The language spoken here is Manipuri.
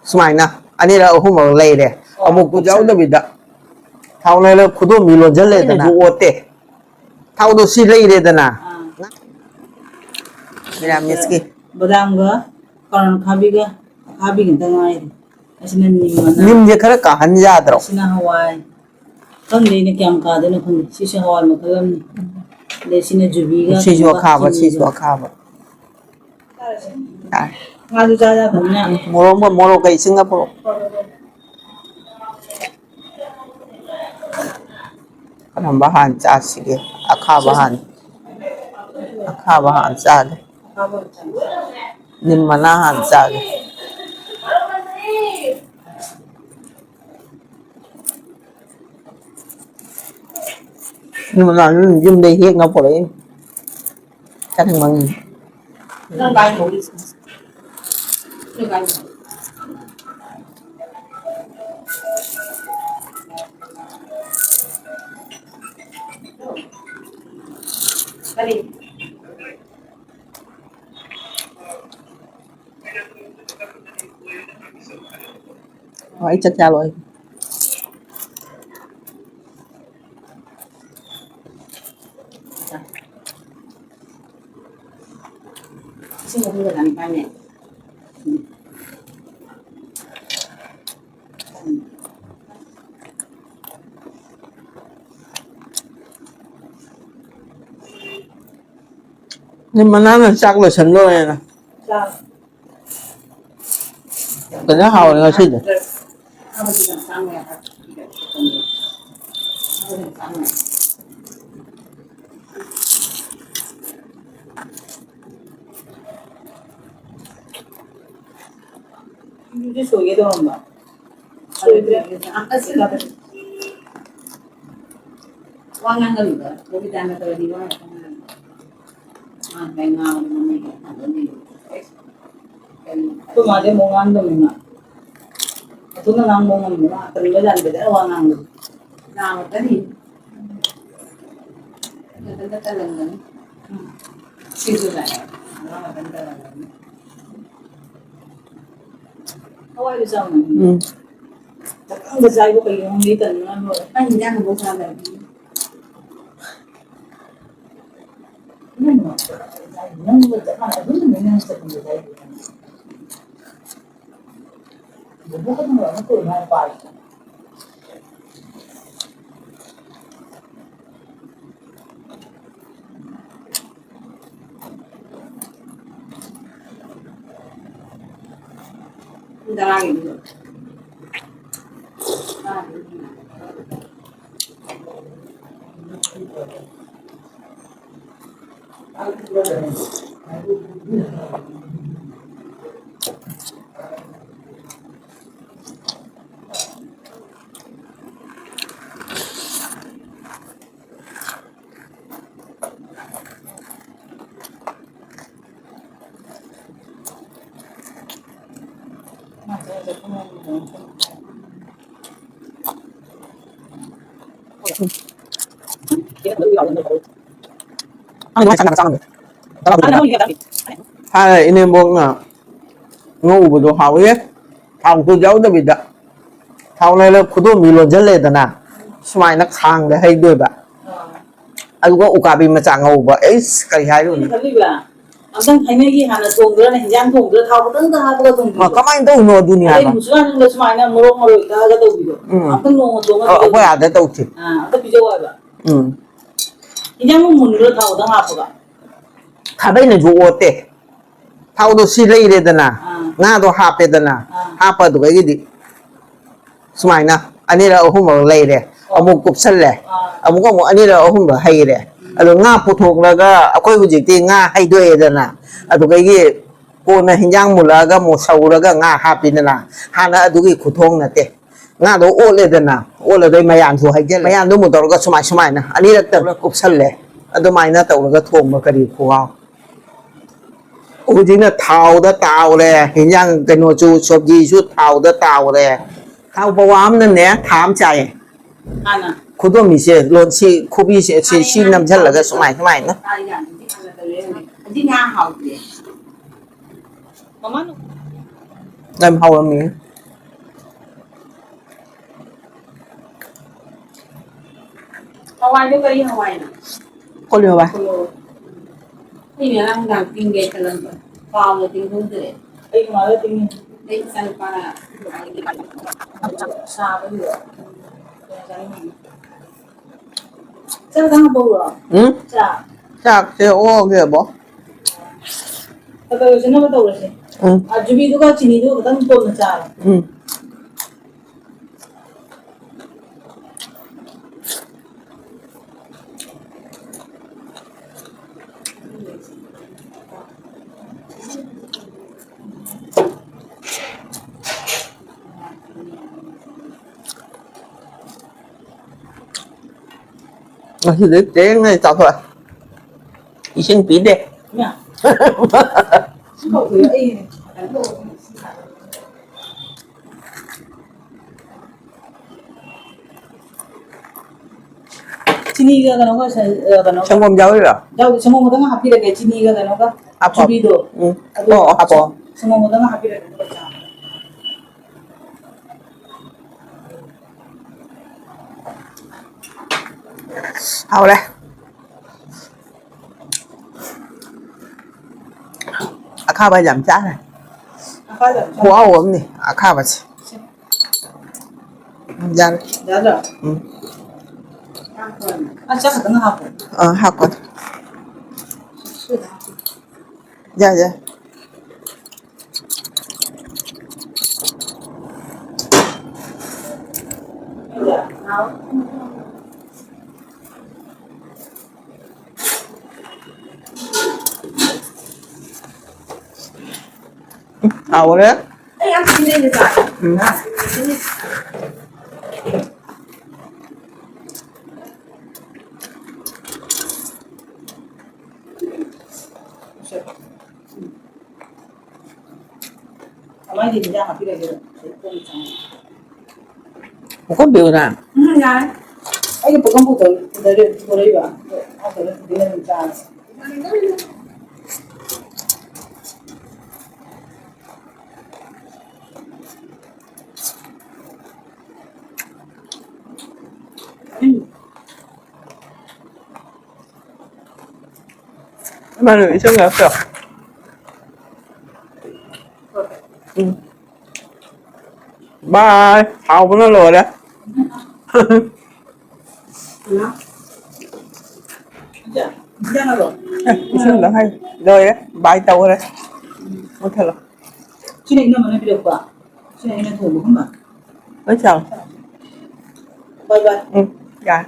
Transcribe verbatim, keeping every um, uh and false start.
ꯁꯨꯃꯥꯏꯅ ꯑꯅꯤꯔꯛ ꯑꯍꯨꯝꯔꯛ ꯂꯩꯔꯦ꯫ ꯑꯣ, ꯑꯃꯨꯛ ꯌꯥꯎꯗꯕꯤꯗ ꯊꯥꯎ ꯂꯩꯔꯒ ꯈꯨꯗꯣꯝꯕꯤ ꯂꯣꯟꯁꯤꯜꯂꯦꯗꯅ꯫ ꯑꯗꯨ ꯑꯣꯠꯇꯦ꯫ ꯊꯥꯎꯗꯣ ꯁꯤ ꯂꯩꯔꯦꯗꯅ꯫ ꯑꯥ꯫ ꯃꯤꯔꯥꯃꯤꯁꯀꯤ꯫ ꯕꯗꯥꯝꯒ ꯀꯥꯔꯣꯠ ꯑꯈꯥꯕꯤꯒ, ꯑꯈꯥꯕꯤ ꯈꯛꯇ ꯉꯥꯏꯔꯦ꯫ ꯑꯁꯤꯅ ꯅꯤꯝ ꯃꯅꯥ꯫ ꯅꯤꯝꯁꯦ ꯈꯔ ꯀꯥꯍꯟ ꯌꯥꯗ꯭ꯔꯣ? ꯑꯁꯤꯅ ꯍꯋꯥꯏ꯫ ꯈꯪꯗꯦ ꯑꯩꯅ ꯀꯌꯥꯝ ꯀꯥꯗꯣꯏꯅꯣ ꯈꯪꯗꯦ꯫ ꯁꯤꯁꯨ ꯍꯋꯥꯏ ꯃꯈꯜ ꯑꯃꯅꯤ꯫ ꯑꯗꯩ ꯁꯤꯅ ꯖꯨꯕꯤꯒ ꯁꯤꯁꯨ ꯀꯩꯅꯣꯒ ꯑꯈꯥꯕ, ꯆꯤꯅꯤꯒ꯫ ꯁꯤꯁꯨ ꯑꯈꯥꯕ꯫ ꯌꯥꯔꯦ꯫ ꯉꯥꯁꯨ ꯆꯥ ꯌꯥꯗꯕꯅꯤꯅ꯫ ꯃꯣꯔꯣꯛ ꯑꯃ, ꯃꯣꯔꯣꯛ ꯀꯩ ꯏꯁꯤꯡꯒ ꯄꯨꯔꯛꯑꯣ꯫ ꯀꯔꯝꯕ ꯍꯥꯟꯅ ꯆꯥꯁꯤꯒꯦ? ꯑꯈꯥꯕ ꯍꯥꯟꯅ, ꯑꯈꯥꯕ ꯍꯥꯟꯅ ꯆꯥꯒꯦ꯫ ꯅꯤꯝ ꯃꯅꯥ ꯍꯥꯟꯅ ꯆꯥꯒꯦ꯫ ꯅꯤꯝ ꯃꯅꯥ ꯌꯨꯝꯗꯩ ꯍꯦꯛꯅ ꯄꯨꯔꯛꯏ꯫ ꯆꯥꯅꯤꯡꯃꯟꯒꯤ꯫ ꯀꯔꯤ? ꯑꯣ, ꯑꯩ ꯆꯥꯛ ꯆꯥ ꯂꯣꯏꯔꯦ꯫ ꯏꯁꯤꯡ ꯑꯍꯨꯝꯒ ꯆꯥꯅꯤꯄꯥꯟꯅꯦ꯫ ꯅꯣꯏ ꯃꯅꯥꯎꯅ ꯆꯥꯛ ꯂꯣꯏꯁꯟꯗꯣꯔꯦꯅ꯫ ꯆꯥꯛ꯫ ꯐꯖꯅ ꯍꯥꯎꯔꯦ ꯉꯁꯤꯗꯤ꯫ ꯁꯤꯡꯖꯨꯁꯦ ꯁꯣꯏꯒꯦ ꯇꯧꯔꯝꯕ꯫ ꯁꯣꯏꯗ꯭ꯔꯦ꯫ ꯑꯁ, ꯋꯥ ꯉꯥꯡꯒꯅꯨꯗ꯫ ꯔꯣꯕꯤꯇꯥꯅ ꯇꯧꯔꯗꯤ ꯋꯥ ꯉꯥꯡꯒꯅꯨ꯫ ꯃꯥ ꯉꯁꯥꯏ ꯉꯥꯡꯕꯗꯣ ꯃꯃꯩ ꯀꯩꯅꯣ ꯇꯧꯗꯣꯏꯅꯦ꯫ ꯑꯩꯈꯣꯏ ꯃꯥꯗꯤ ꯑꯃꯨꯛ ꯉꯥꯡꯗꯕꯅꯤꯅ꯫ ꯑꯗꯨꯅ ꯉꯥꯡꯕ ꯉꯝꯗꯕ ꯉꯥꯛꯇꯅꯤ꯫ ꯂꯣꯏ ꯂꯥꯟꯕꯗ ꯋꯥ ꯉꯥꯡꯕꯗꯣ꯫ ꯅꯥꯕꯗꯅꯤ꯫ ꯃꯊꯟꯇ ꯇꯜꯂꯝꯒꯅꯤ꯫ ꯎꯝ꯫ ꯁꯤꯁꯨ ꯂꯥꯛꯑꯦ꯫ ꯃꯥ ꯃꯊꯟꯇ ꯇꯜꯂꯝꯒꯅꯤ꯫ ꯍꯋꯥꯏꯗꯨ ꯆꯥꯎꯅ꯫ ꯎꯝ꯫ ꯆꯥꯛꯀꯪꯗ ꯆꯥꯏꯕ ꯀꯩꯅꯣ ꯈꯪꯗꯦ, ꯇꯟꯕꯅ ꯂꯣꯏꯔꯦ꯫ ꯅꯪ ꯏꯟꯖꯥꯡ ꯈꯛꯇ ꯆꯥ ꯂꯩꯔꯗꯤ꯫ ꯅꯪ ꯅꯪꯒ ꯆꯞ ꯃꯥꯟꯅꯩ꯫ ꯑꯗꯨꯝ ꯅꯪ ꯆꯠꯄꯗ ꯆꯥꯏꯗꯣ꯫ ꯕꯣꯕꯣꯛ ꯈꯛꯇꯪ ꯑꯣꯏꯔꯝꯃꯤ ꯀꯩꯅꯣ ꯃꯥꯅ ꯄꯥꯔꯤꯁꯦ꯫ ꯍꯥꯟꯅ ꯏꯅꯦꯝꯕꯣꯛꯅ ꯉꯧꯕꯗꯣ ꯍꯥꯎꯋꯦ꯫ ꯊꯥꯎꯁꯨ ꯌꯥꯎꯗꯕꯤꯗ꯫ ꯊꯥꯎ ꯂꯩꯔ ꯈꯨꯗꯣꯝꯕꯤ ꯂꯣꯟꯁꯤꯜꯂꯦꯗꯅ, ꯁꯨꯃꯥꯏꯅ ꯈꯥꯡꯗ ꯍꯩꯗꯣꯏꯕ꯫ ꯑꯗꯨꯒ ꯎꯀꯥꯕꯤ ꯃꯆꯥ ꯉꯧꯕ꯫ ꯑꯩꯁ, ꯀꯔꯤ ꯍꯥꯏꯔꯨꯅꯤ? ꯑꯩꯅ ꯈꯜꯂꯤꯕ, ꯑꯝꯇꯪ ꯍꯥꯏꯅꯒꯤ ꯍꯥꯟꯅ ꯊꯣꯡꯗ꯭ꯔꯅ ꯍꯤꯟꯖꯥꯡ ꯊꯣꯡꯗ꯭ꯔ ꯊꯥꯎ ꯈꯛꯇꯪꯗ ꯍꯥꯞꯄꯒ ꯊꯣꯡꯕꯤꯗꯣ? ꯃꯥ ꯀꯃꯥꯏꯅ ꯇꯧꯔꯤꯅꯣ ꯑꯗꯨꯅꯤ ꯑꯗꯩ ꯍꯥꯏꯕ꯫ ꯃꯨꯁꯨ ꯉꯥꯅꯨꯗ ꯁꯨꯃꯥꯏꯅ ꯃꯣꯔꯣꯛ ꯃꯔꯣꯏ ꯀꯛꯑꯒ ꯇꯧꯕꯤꯗꯣ? ꯎꯝ꯫ ꯑꯝꯇꯪ ꯅꯣꯡꯃ ꯊꯣꯡꯉ ꯑ, ꯑꯩꯈꯣꯏ ꯄꯤꯖꯧ꯫ ꯑꯥꯗ ꯇꯧꯁꯤ꯫ ꯑꯥ, ꯑꯝꯇ ꯄꯤꯖꯧ ꯍꯥꯏꯕ꯫ ꯎꯝ꯫ ꯍꯤꯟꯖꯥꯡ ꯃꯨꯟꯕ꯭ꯔꯣ ꯊꯥꯎ ꯈꯛꯇꯪ ꯍꯥꯞꯄꯒ? ꯈꯥꯕꯩꯅꯁꯨ ꯑꯣꯠꯇꯦ꯫ ꯊꯥꯎꯗꯣ ꯁꯤ ꯂꯩꯔꯦꯗꯅ, ꯑꯥ꯫ ꯉꯥꯗꯣ ꯍꯥꯞꯄꯦꯗꯅ, ꯑꯥ꯫ ꯍꯥꯞꯄ ꯑꯗꯨꯗꯒꯤꯗꯤ ꯁꯨꯃꯥꯏꯅ ꯑꯅꯤꯔꯛ ꯑꯍꯨꯝꯔꯛ ꯂꯩꯔꯦ, ꯑꯣ꯫ ꯑꯃꯨꯛ ꯀꯨꯞꯁꯜꯂꯦ, ꯑꯥ꯫ ꯑꯃꯨꯛ ꯑꯃꯨꯛ ꯑꯅꯤꯔꯛ ꯑꯍꯨꯝꯔꯛ ꯍꯩꯔꯦ꯫ ꯎꯝ꯫ ꯑꯗꯣ ꯉꯥ ꯄꯨꯊꯣꯛꯂꯒ ꯑꯩꯈꯣꯏ ꯍꯧꯖꯤꯛꯇꯤ ꯉꯥ ꯍꯩꯗꯣꯛꯑꯦꯗꯅ, ꯎꯝ꯫ ꯑꯗꯨꯗꯒꯤ ꯀꯣꯟꯅ ꯍꯤꯟꯖꯥꯡ ꯃꯨꯜꯂꯛꯑꯒ ꯑꯃꯨꯛ ꯁꯧꯔꯒ ꯉꯥ ꯍꯥꯞꯄꯤꯗꯅ, ꯍꯥꯟꯅ ꯑꯗꯨꯒꯤ ꯈꯨꯊꯣꯡ ꯅꯠꯇꯦ꯫ ꯉꯥꯗꯣ ꯑꯣꯠꯂꯦꯗꯅ, ꯑꯣꯠꯂꯗꯩ ꯃꯌꯥꯟꯁꯨ ꯍꯩꯖꯤꯜꯂꯦ꯫ ꯃꯌꯥꯟꯗꯨ ꯑꯃꯨꯛ ꯇꯧꯔꯒ ꯁꯨꯃꯥꯏ ꯁꯨꯃꯥꯏꯅ ꯑꯅꯤꯔꯛ ꯇꯧꯔꯒ ꯀꯨꯞꯁꯜꯂꯦ꯫ ꯑꯗꯨꯃꯥꯏꯅ ꯇꯧꯔꯒ ꯊꯣꯡꯕ ꯀꯔꯤ ꯈꯨꯍꯥꯎ꯫ ꯍꯧꯖꯤꯛꯅ ꯊꯥꯎꯗ ꯇꯥꯎꯔꯦ, ꯍꯤꯟꯖꯥꯡ ꯀꯩꯅꯣꯁꯨ, ꯁꯕꯖꯤꯁꯨ ꯊꯥꯎꯗ ꯇꯥꯎꯔꯦ꯫ ꯊꯥꯎ ꯄꯋꯥ ꯑꯃꯅꯅꯦ ꯊꯥ ꯑꯃ ꯆꯥꯏꯌꯦ꯫ ꯍꯥꯟꯅ? ꯈꯨꯗꯣꯝꯕꯤꯁꯦ, ꯂꯣꯟꯁꯤ, ꯈꯨꯕꯤꯁꯦ, ꯁꯤ, ꯁꯤ ꯅꯝꯁꯤꯜꯂꯒ ꯁꯨꯃꯥꯏ, ꯁꯨꯃꯥꯏꯅ꯫ ꯍꯥꯏꯗꯤ ꯉꯥ ꯍꯥꯎꯇꯦ꯫ ꯃꯃꯥ ꯌꯥꯝ ꯍꯥꯎꯔꯝꯃꯤ꯫ ꯍꯋꯥꯏꯗꯣ ꯀꯔꯤ ꯍꯋꯥꯏꯅꯣ? ꯀꯣꯂꯤ ꯍꯋꯥꯏ꯫ ꯀꯣꯂꯤ ꯍꯋꯥꯏ꯫ ꯑꯩ ꯉꯔꯥꯡ ꯅꯨꯡꯗꯥꯡ ꯇꯤꯡꯒꯦ ꯈꯜꯂꯝꯕ, ꯀꯥꯎꯅ ꯇꯤꯡꯍꯧꯗ꯭ꯔꯦ꯫ ꯑꯩ ꯃꯥꯗ ꯇꯤꯡꯉꯤ꯫ ꯑꯩ ꯏꯆꯥꯅꯨꯄꯥꯅ ꯁꯥꯕꯗꯨꯗ ꯆꯥꯛ ꯈꯤꯇꯪ ꯍꯥꯞꯄꯛꯎꯔꯣ? ꯎꯝ? ꯆꯥꯛ꯫ ꯆꯥꯛꯁꯦ ꯑꯣꯛꯑꯒꯦꯕꯣ꯫ ꯈꯔ ꯈꯔ ꯂꯣꯏꯁꯤꯟꯅꯕ ꯇꯧꯔꯁꯦ꯫ ꯎꯝ꯫ ꯑ, ꯖꯨꯕꯤꯗꯨꯒ ꯆꯤꯅꯤꯗꯨꯒ ꯈꯤꯇꯪ ꯇꯣꯠꯅ ꯆꯥꯔꯣ꯫ ꯎꯝ꯫ ꯉꯁꯤꯗꯤ ꯊꯦꯡꯅ ꯆꯥꯊꯣꯛꯑꯦ꯫ ꯏꯁꯤꯡ ꯄꯤꯗꯦ꯫ ꯏꯃꯥ꯫ ꯁꯤ ꯀꯧꯕꯤꯔꯣ? ꯑꯩ ꯀꯩꯅꯣ ꯇꯧꯕ꯫ ꯆꯤꯅꯤꯒ ꯀꯩꯅꯣꯒ ꯁ-, ꯑ, ꯀꯩꯅꯣꯒ꯫ ꯁꯪꯒꯣꯝ ꯌꯥꯎꯔꯤꯔꯣ? ꯌꯥꯎꯗꯦ, ꯁꯪꯒꯣꯝ ꯈꯛꯇꯪ ꯍꯥꯞꯄꯤꯔꯒꯦ, ꯆꯤꯅꯤꯒ ꯀꯩꯅꯣꯒ, ꯍꯥꯞꯄꯣ꯫ ꯆꯨꯕꯤꯗꯣ꯫ ꯎꯝ꯫ ꯑꯗꯨ ꯑꯣ, ꯍꯥꯞꯄꯣ꯫ ꯁꯪꯒꯣꯝ ꯈꯛꯇꯪ ꯍꯥꯞꯄꯤꯔꯒꯦ, ꯑꯗꯨꯒ ꯆꯥ꯫ ꯍꯥꯎꯔꯦ꯫ ꯑꯈꯥꯕ ꯌꯥꯝ ꯆꯥꯈ꯭ꯔꯦ꯫ ꯑꯈꯥꯕ ꯌꯥꯝ ꯆꯥꯈ꯭ꯔꯦ꯫ ꯈꯨꯍꯥꯎ ꯑꯃꯅꯤ ꯑꯈꯥꯕꯁꯦ꯫ ꯁꯦ꯫ ꯎꯝ, ꯌꯥꯔꯦ꯫ ꯌꯥꯗ꯭ꯔꯣ? ꯎꯝ꯫ ꯑ, ꯆꯥꯛ ꯈꯛꯇꯪ ꯍꯥꯞꯄꯣ꯫ ꯑ, ꯍꯥꯞꯄꯣ꯫ ꯁꯤꯗ ꯍꯥꯞꯄꯣ꯫ ꯌꯥꯏ, ꯌꯥꯏ꯫ ꯎꯝ, ꯍꯥꯎꯔꯦ꯫ ꯑꯩ ꯌꯥꯝ ꯊꯤꯅ ꯆꯥꯏ꯫ ꯎꯝ꯫ ꯀꯃꯥꯏꯅ ꯍꯤꯟꯖꯥꯡ ꯍꯥꯞꯄꯤꯔꯒꯦ? ꯄꯨꯈꯝ ꯄꯤꯌꯨꯅ꯫ ꯎꯝ, ꯌꯥꯔꯦ꯫ ꯑꯩꯒꯤ ꯄꯨꯈꯝ ꯄꯨꯊꯣꯔꯛ-, ꯄꯨꯊꯣꯔꯛ-, ꯄꯨꯊꯣꯔꯛꯏꯕ꯫ ꯑꯗꯣ ꯍꯥꯞꯇꯕꯅ ꯄꯨꯊꯣꯔꯛꯑ ꯑꯗꯨꯝ ꯆꯥꯔꯁꯤ꯫ ꯃꯥꯅ ꯏꯁꯤꯡ ꯉꯥꯛꯇ꯫ ꯎꯝ꯫ ꯕꯥꯏ꯫ ꯍꯥꯎꯕꯅ ꯂꯣꯏꯔꯦ꯫ ꯏꯁꯤꯡꯗꯣ ꯍꯩ꯫ ꯂꯣꯏꯔꯦ꯫ ꯕꯥꯏ ꯇꯧꯈ꯭ꯔꯦ꯫ ꯃꯨꯠꯊꯠꯂꯣ꯫ ꯁꯤꯅ ꯏꯅꯝꯃꯅ ꯄꯤꯔꯛꯄ꯫ ꯁꯤꯅ ꯑꯩꯅ ꯊꯣꯡꯕ ꯈꯪꯕ꯫ ꯂꯣꯏ ꯆꯥꯎ꯫ ꯕꯥꯏ ꯕꯥꯏ꯫ ꯎꯝ꯫ ꯌꯥꯔꯦ꯫